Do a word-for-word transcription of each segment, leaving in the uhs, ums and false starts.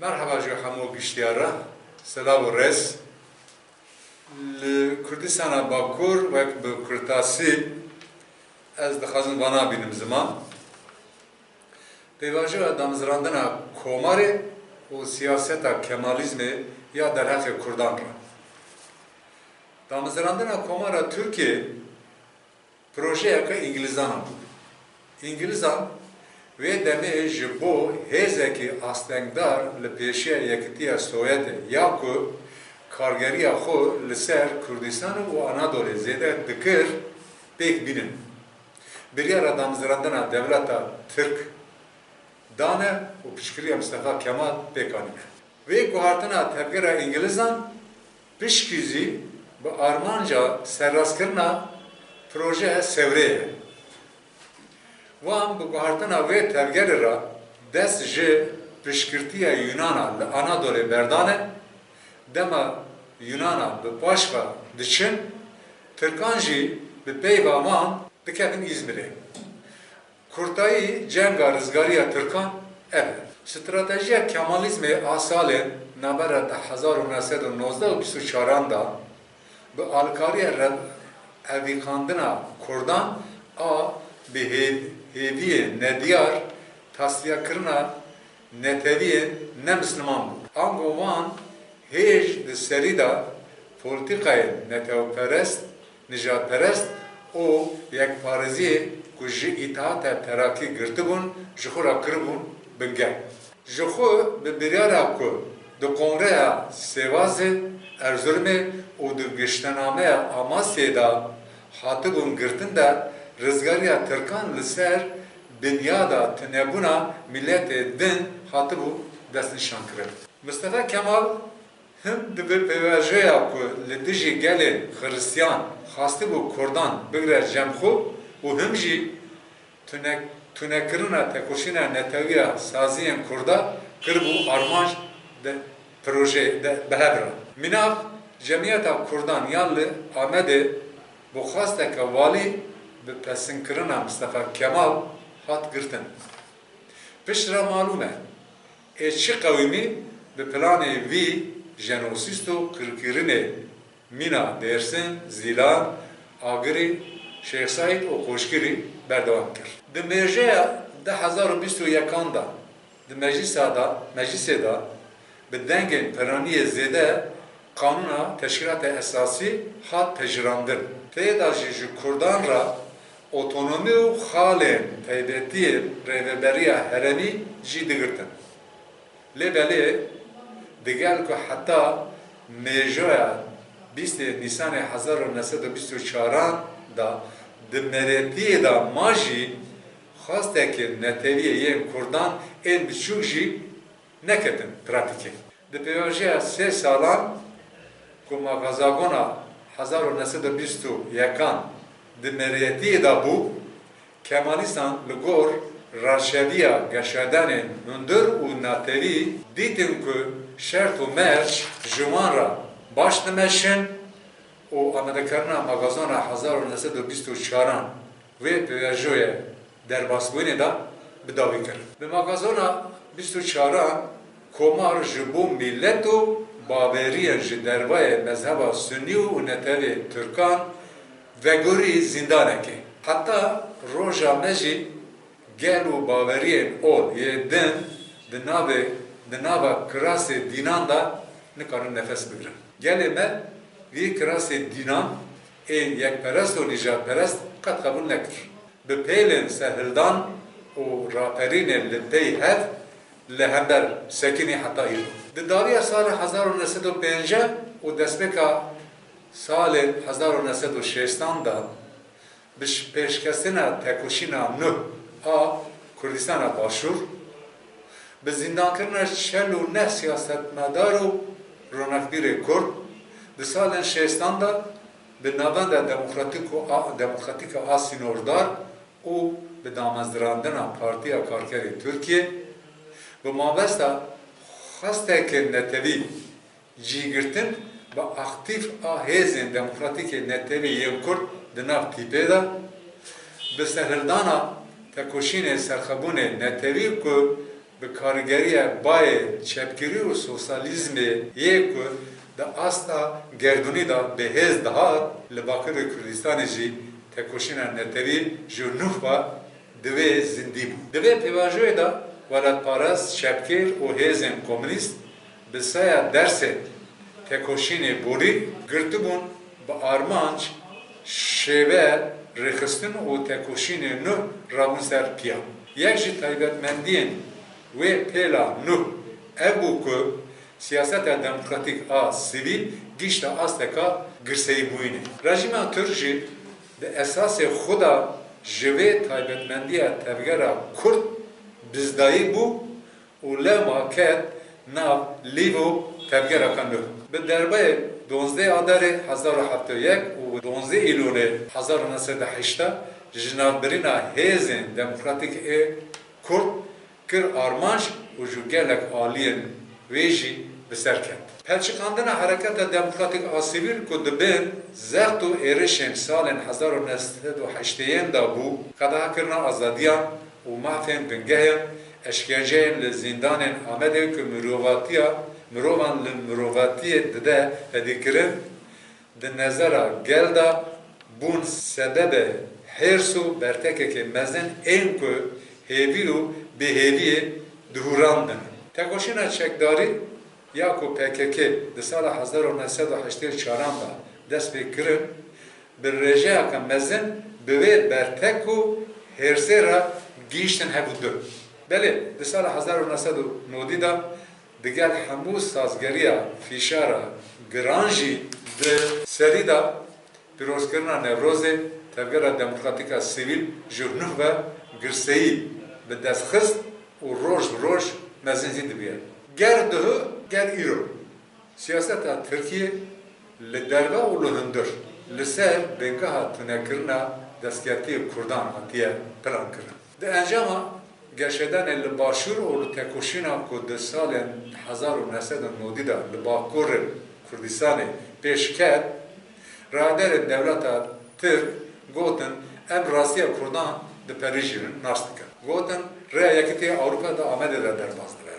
Merheba ji hemû giştiyar re, selav û rêz. Li Kurdistana Bakur wek bi kurtasî ez dixwazim vana bînim ziman. Pêvajoya damezrandina komarê û siyaseta Kemalîzmê ya derheqê Kurdan re. Damezrandina Komara Tirkiyê projeyeke Îngilîzan bû. Îngilîzan wê demê ji bo hêzekî astengdar li pêşiya Yekîtiya Sovyetê ya ku kargeriya xwe li ser Kurdistanê û Anadolê zêde dikir, pêk bînin. Biryara damezrandina dewleta Tirk dane û piştgiriya Mistefa Kemal pêk anîne. Vê guhartina tevgera Îngilîzan pişkî jî bi armanca serrastkirina projeya Sewrê ye. Wan bi guhartina vê tevgerê re dest ji piştgirtiya Yunana li Anadolê berdane, dema Yunana bi paş ve diçin, Tirkan jî bi peyva wan dikevin Îzmirê. Kurtayî cenga rizgariya Tirkan ev e. Stratejiya Kemalîzmê a salên navbera di hezar û neh sed û nozdeh û bîst û çaran de bi alkariya re-, evîqandina Kurdan a bi hê-, hêviyên nediyar, tasfiyekirina netewiyên nemisliman bû. Ango wan hêj di serî de polîtîkayên netewperest, nijadperest û yekparêziyê ku ji Îtihata Terakî girtibûn, ji xwe re kiribûn bingeh. Ji xwe bi biryara ku di Kongreya Sêwazê, Erzurumê û di Giştinameya Amasyayê de hatibûn girtin de rizgariya Tirkan li ser binyada tunebûna miletê din hatibû destnîşankirin. Mistefa Kemal him di vê pêvajoya ku li dijî gelên Xiristiyan xwestibû Kurdan bigire cem xwe û him jî tune-, tunekirina tekoşîna netewî ya saziyên Kurda kiribû armanc de projeyê de bi hev re. Mînak, Cemiyeta Kurdan ya li Amedê bi xwesteke walî bi pesinkirina Mistefa Kemal hat girtin. Piştre malûm e, ê çi qewimî bi planê vî jenosîst û qirkirinê mîna Dêrsim, Zîlan, Agirî, Şêx Seîd û Qoşgirî berdewam kir. Di mêjeya du hezar û bîst û yekan de di meclisa de, meclisê de bi dengên piraniyê zêde Qanûna Teşkîlata Esasî hat pejirandin. Tê de jî ji Kurdan re otonomî û xalên taybetiyên rêveberiya herêmî cî digirtin. Lê belê, digel ku heta mêjoya bîstê Nîsanê hezar û neh sed û bîst û çaran de di merêtiyê de ma jî xwestekên netewiyê yên Kurdan ên biçûk jî neketin pratîkê. Di pêvajoya sê salan ku Magazagona hezar û neh sed û bîst û yekan di merêtiyê de bû, Kemalîstan li gor raşeviya geşedanên hundir û natewî dîtin ku şert û merc ji wan re baş dimeşin û amadekarina Magazona hezar û neh sed û bîst û çaran wê pêvajoyê derbasbûyînê de bi dawî kir. Bi Magazona bîst û çaran Komar ji bo milet û baweriyên ji dervayê mezheba Sunî û netewê Tirkan vegorî zîndanekê. Heta roja me jî gel û baweriyên ol yê din di navê, di nava kirasê dînan de nikarin nefes bigrin. Gelê me vî kirasê dînan ên yekperest û nîjadperest qet qebûl nekir. Bi pêlên serhildan û raperînên li pey hev li hember sekinî heta îro. Di dawiya sala hezar û neh sed û pêncî û destpêka salên hezar û neh sed û şêstan de bi ş-, pêşkestina tekoşîna nû a Kurdistana Başûr, bi zîndankirina çel û neh siyasetmedar û ronakbîrê Kurd, di salên şêstan de bi navenda demokratîk û a, demokratîk a sînordar û bi damezrandina Partiya Karkerê Tirkiyê, bi mabesta xwestekên netewî cîgirtin bi aktîf a hêzên demokratîkê netewî yên Kurd di nav tîpê de, bi serhildana tekoşînê serxwebûnê netewî ku Bi karîgeriya bayê çepgirî û sosyalîzmê yê ku di asta gerdûnî de bi hêz dihat, li Bakurê Kurdistanê jî tekoşîna netewî ji nû ve di wê zindî bû. Di vê pêvajoyê de welatparêz, çepgir û hêzên komûnîst bi saya dersên tekoşînê bolî girtibûn bi armanc şêwe rêxistin û tekoşînê nû rabûn ser piya. Yek ji taybetmendiyên wê pêla nû ev bû ku siyaseta demokratîk a sivîl gihîşte asteka girseyîbûyînê. Rejîma Tirk jî di esasê xwe de ji vê taybetmendiya tevgera Kurd bizdayî bû û lewma ket nav lîv û tevgereke nû. Bi derbeyê duwazdeh Adarê hezar û heft sed û yek û duwazdeh Îlolê hezar û neh sed û heştê ji navbirîna hêzên demokratîk ê Kurd kir armanc û ji gelek aliyên wê jî bi ser ket. Pelçiqandina Hereketa Demokratîk a Sivîl ku di bin zext û êrişên salên hezar û neh sed û heştêyên de bû, qedexekirina azadiyan û mafên bingehê, eşkenceyên li zîndanên Amedê ku mirovatiya, mirovan li mirovatiyê dide fedîkirin, di nezera gel de bûn sebebê hêrs û bertekekê mezin ên ku hêvî û bêhêviyê dihurandin. Tekoşîna çekdarî ya ku P K K di sala hezar û neh sed û heştê û çaran de dest pê kirin, bi rêjeyeke mezin bi wê bertek û hêrsê re gihîştin hev û du. Belê, di sala hezar û neh sed û nodî de digel hemû sazgeriya fîşara giran jî di serî de pîrozkirina Newrozê tevgera demokratîk a sivîl ji nû ve girseyî bi dest xist û roj bi roj mezin jî dibiye. Ger duhu, ger îro. Siyaseta Tirkiyê li derve û li hundir li ser bingeha tunekirina destkeftiyê Kurdan hatiye plankirin. Di encama geşedanê li Başûr û li tekoşîna ku di salên hezar û neh sed û nodî de li Bakurê Kurdistanê pêş ket, raderên dewleta Tirk gotin, em rastiya Kurdan diperîjînin, nas dikin. Gotin, rêya Yekîtiya Ewropa di Amedê de derbas dibe.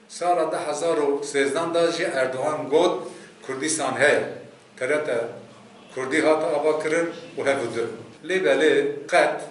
Sala du hezar û sêzdeh de jî Erdogan got, Kurdistan heye. T R T Kurdî hat avakirin û hev û du. Lê belê qet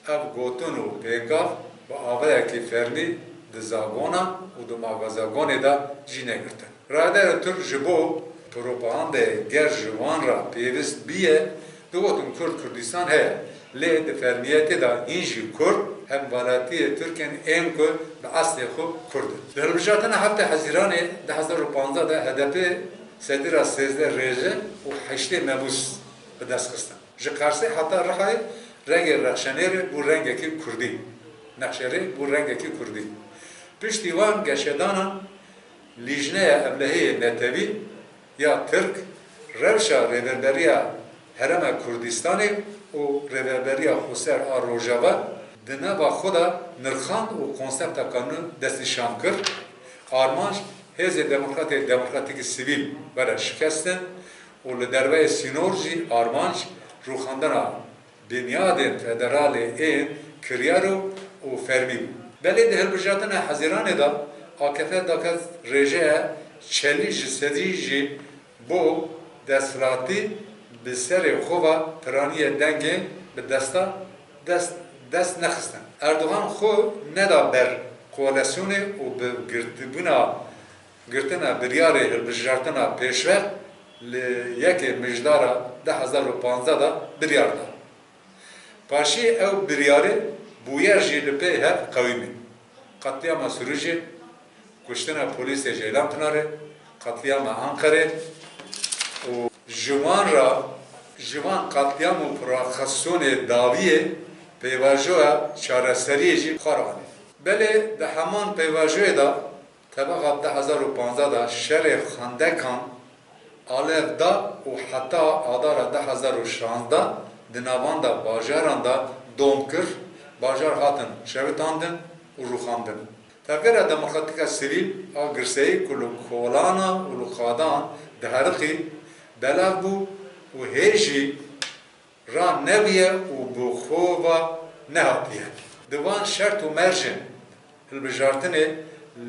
ev gotin û pêngav bi avayekî fermî di zagona û di magazagonê de cî negirtin. Raderên Tirk ji bo propagandayê ger ji wan re pêwist bîye, digotin Kurd Kurdistan heye, lê di fermiyetê de hîn jî Kurd hemwelatiyê Tirk in ên ku bi eslê xwe Kurd in. Di hilbijartina heftê Hezîranê du hezar û panzdeh de H D P sedî re sêzdeh rêje û heştê mebûs bi dest xistin. Ji Qersê heta Rihayê rengê rexşenêrê bû rengekî Kurdî, nexşerê bû rengekî Kurdî. Piştî van geşedanan Lîjneya Ewlehiyê Netewî ya Tirk rewşa Rêveberiya Herêma Kurdistanê û Rêveberiya Xweser a Rojava di nava xwe de nirxand û konsepteka nû destnîşan kir. Armanc hêzê demokratê demokratîkî sivîl were şikestin û li derveyê sînor jî armanc rûxandina binyadên federalê ên kiryar û, û fermî bû. Belê di hilbijartina Hezîranê de A K P daket rêjeya çelî ji sedî jî bo desthilatî bi serê xwe ve piraniyê dengê bi desta dest, dest nexistin. Erdogan xwe neda ber koalîsyonê û bi girtibûna girtina biryarê hilbijartina pêşvext li yekê Mijdara du hezar û panzdeh de biryar da. Paşî ew biryarê bûyer jî li pê hev qewimîn. Qetlîama Sirûcê, kuştina polîsê Ceylan Pinarê, qetlîama Enqerê û ji wan re, ji van qetlîam û provokasyonê dawiyê pêvajoya çareseriyê jî xwe re anî. Belê di heman pêvajoyê de Tebaxa du hezar û panzdeh de şerê xendekan alev da û heta adara du hezar û şazdeh di navan de bajaran de dom kir, bajar hatin şewitandin û rûxandin. Tevgera Demokratîka Sivîl a girseyî ku li kolana û li qadan diheriqî, belav bû û hê jî ranebûye û bi xwe ve nehatiye. Di van şert û mercên Hilbijartinê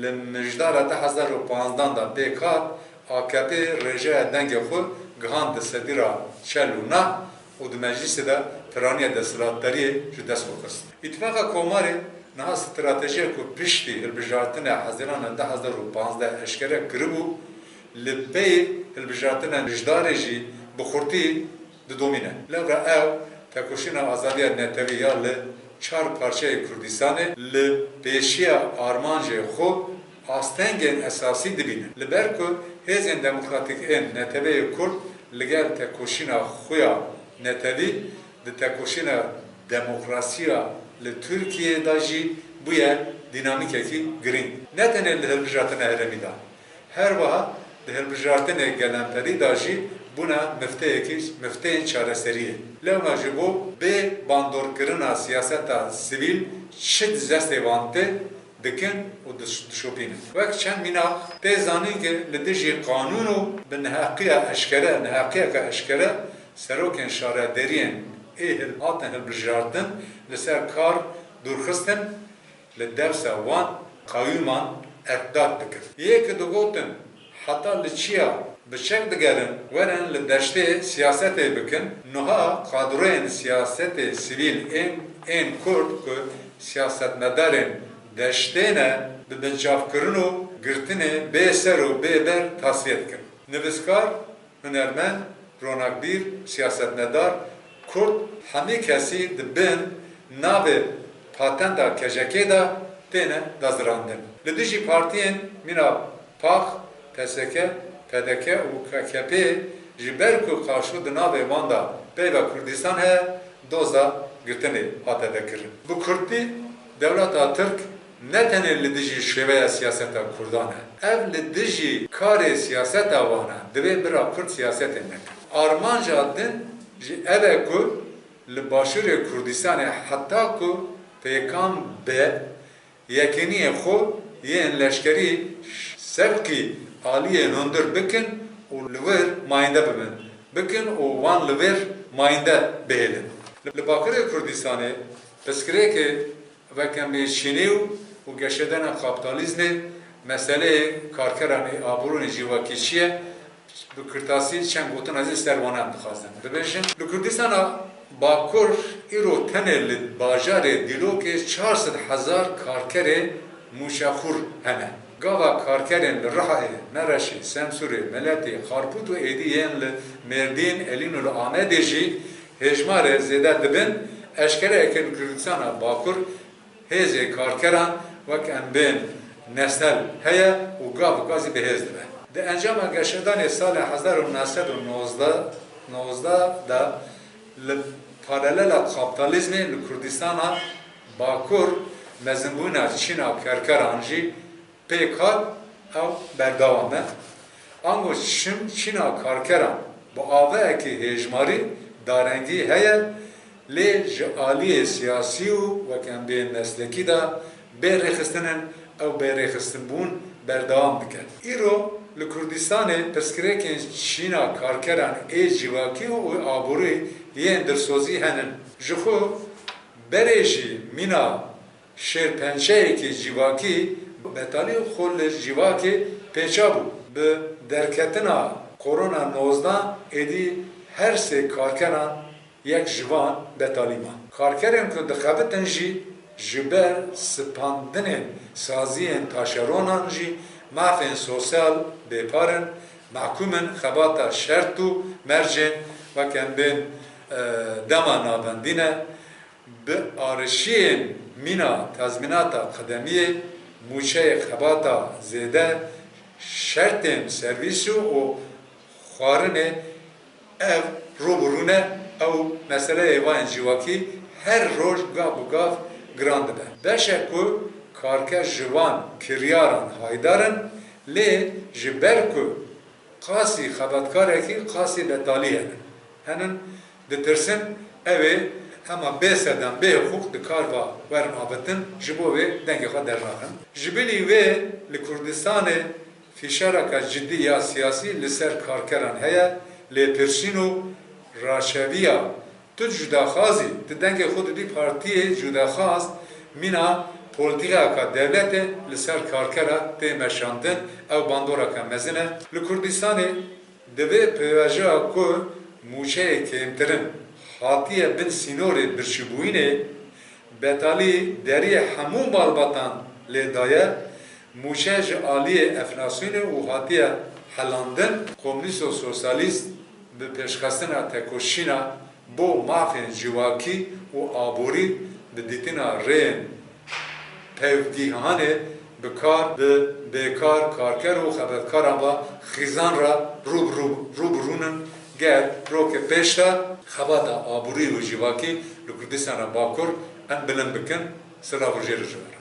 li mijdara du hezar û panzdan de pêk hat, A K P rêjeya dengê xwe gihand di sedîra çel û neh û di meclîsê de piraniya desthilatdariyê ji dest xwe xist. Îtifaqa Komarê niha stratejiya ku piştî hilbijartina Hezîrana du hezar û panzdeh eşkere kiribû, li pey hilbijartina mijdarê jî bi xurtî didomîne. Lewra ew tekoşîna azadiya netewî ya li çar parçeyê Kurdistanê li pêşiya armancê xwe astengên esasî dibîne. Li ber ku hêzên demokratîk ên neteweyê Kurd li gel tekoşîna xwe ya netewî di tekoşîna demokrasiya li Tirkiyeyê de jî bûye dînamîkekî girîng. Ne tenê li hilbijartina herêmî de, her wiha di hilbijartinê gelemperî de jî bûne mifteyekî, mifteyên çareseriyê. Lewma ji bo bê bandorkirina siyaseta sivîl çi di destê wan tê dikin û diş-, dişopînin. Wek çend mînak tê zanîn ku li dijî qanûn û bi neheqiya eşkere, neheqiyeke eşkere serokên şaredariyên ê hil-, hatin hilbijartin li ser kar dûrxistin, li dersa wan qewîman erkdat dikin. Yê ki digotin, heta li çiya bi çek digerin, werin li deştê siyasetê bikin, niha kadroyên siyasetê sivîl ên, ên Kurd ku siyasetmedarên deştê ne, bi binçavkirin û girtinê bê ser û bê ber tasfiye dikin. Nivîskar, hunermend, ronakbîr, siyasetmedar Kurd hemî kesî di bin navê patenta K C K'ê de têne dazirandin. Li dijî partiyên mîna P A K, P S K, P D K û K K P ji ber ku qarşo di navê wan de peyva Kurdistan heye, doza girtinê hate vekirin. Bi kurtî, dewleta Tirk ne tenê li dijî şêweya siyaseta Kurdan e, ev li dijî karê siyaseta wan e, divê bira Kurd siyasetê nekin. Armanca din jî ev e ku li Başûrê Kurdistanê heta ku pêkan be, yekîniyê xwe yên leşkerî sevkî aliyê hundir bikin û li wir mayînde bibin, bikin û wan li vir mayînde bihêlin. Li Bakurê Kurdistanê pirsgirêkê wek em bê çînî û, û geşedana kapitalizmê, meseleyê karkeran ê aborûnê civakî çi ye? Bi kurtasî çend gotina jî ser wana em dixwazin bibêjin. Li Kurdistana Bakur îro tenê li bajarê Dîlokê çar sed hezar karkerê mûçexûr hene. Gava karkerên li Rihayê, Mereşê, Semsûrê, Meletê, Xarpût û êdî yên li Mêrdîn, Elîn û li Amedê jî hêjmarê zêde dibin, eşkere ye ku li Kurdistana Bakur hêzê karkeran wek em bên nesnel heye û gav bi gav jî bi hêz dibe. Di encama geşedanê salê hezar û neh sed û nozdeh, nozdeh de li paralelela kapitalizmê li Kurdistana Bakur mezinbûna çîna karkeran jî pêk hat, ew berdewam e. Ango çim çîna karkeran bi avayekî hêjmarî darengî heye, lê ji aliyê siyasî û wek em bê meslekî de bê rêxistin in, ew bê rêxistinbûn berdewam dike. Îro li Kurdistanê pirsgirêkên çîna karkeran ê civakî û aborî yên dilsozî henin. Ji xwe berê jî mîna şêrpençeyekî civakî betalî xwe li civakê pêça bû. Bi derketina Korona nozdeh êdî her sê karkeran yek ji van betalî man. Karkerên ku dixebitin jî ji ber sipandinên saziyên taşeronan jî mafên sosyal bêpar in, mehkûm in xebata şert û mercên wek em bên, e, dema navendî ne. Bi arişiyên mîna tezmînata qedemiyê, mûçeyê xebata zêde, şertên servîsî û xwarinê ev rû bi rû ne, ew meseleyê van civakî her roj gav bi gav giran dibe. Beşek ku karker ji van kiryaran haydar in, lê ji ber ku qasî xebatkarekî qasî betalî hene. Henin ditirsin, ew ê hema bê sedem, bê hiqûq di kar ve werin avêtin, ji bo wê dengê xwe dernaxin. Ji bilî wê li Kurdistanê fîşareke cidî ya siyasî li ser karkeran heye, lêpirsîn û raşeviya Tu cudaxwazî, tu dengê xwe didî partiyê cudaxwaz mîna Polîtîkayeke dewletê li ser karkera tê meşandin, ew bandoreke mezin e. Li Kurdistanê di vê pêvajoya ku mûçeyê kêmtirin hatiye bin sînorê birçîbûyînê, betalî deriyê hemû malbatan lê daye, mûçe ji aliyê enflasyonê û hatiye helandin. Komûnîst û sosyalîst bi pêşxistina tekoşîna bo mafên civakî û aborî bi dîtina rêyên pevdîhanê bi kar, bi bêkar, karker û xebatkaran ve xîzan re rû bi rû, rû bi rû nin. Ger rokê pêş de xebata aborî û civakî li Kurdistanê Bakur em bilind bikin, silav û jê re ji we re.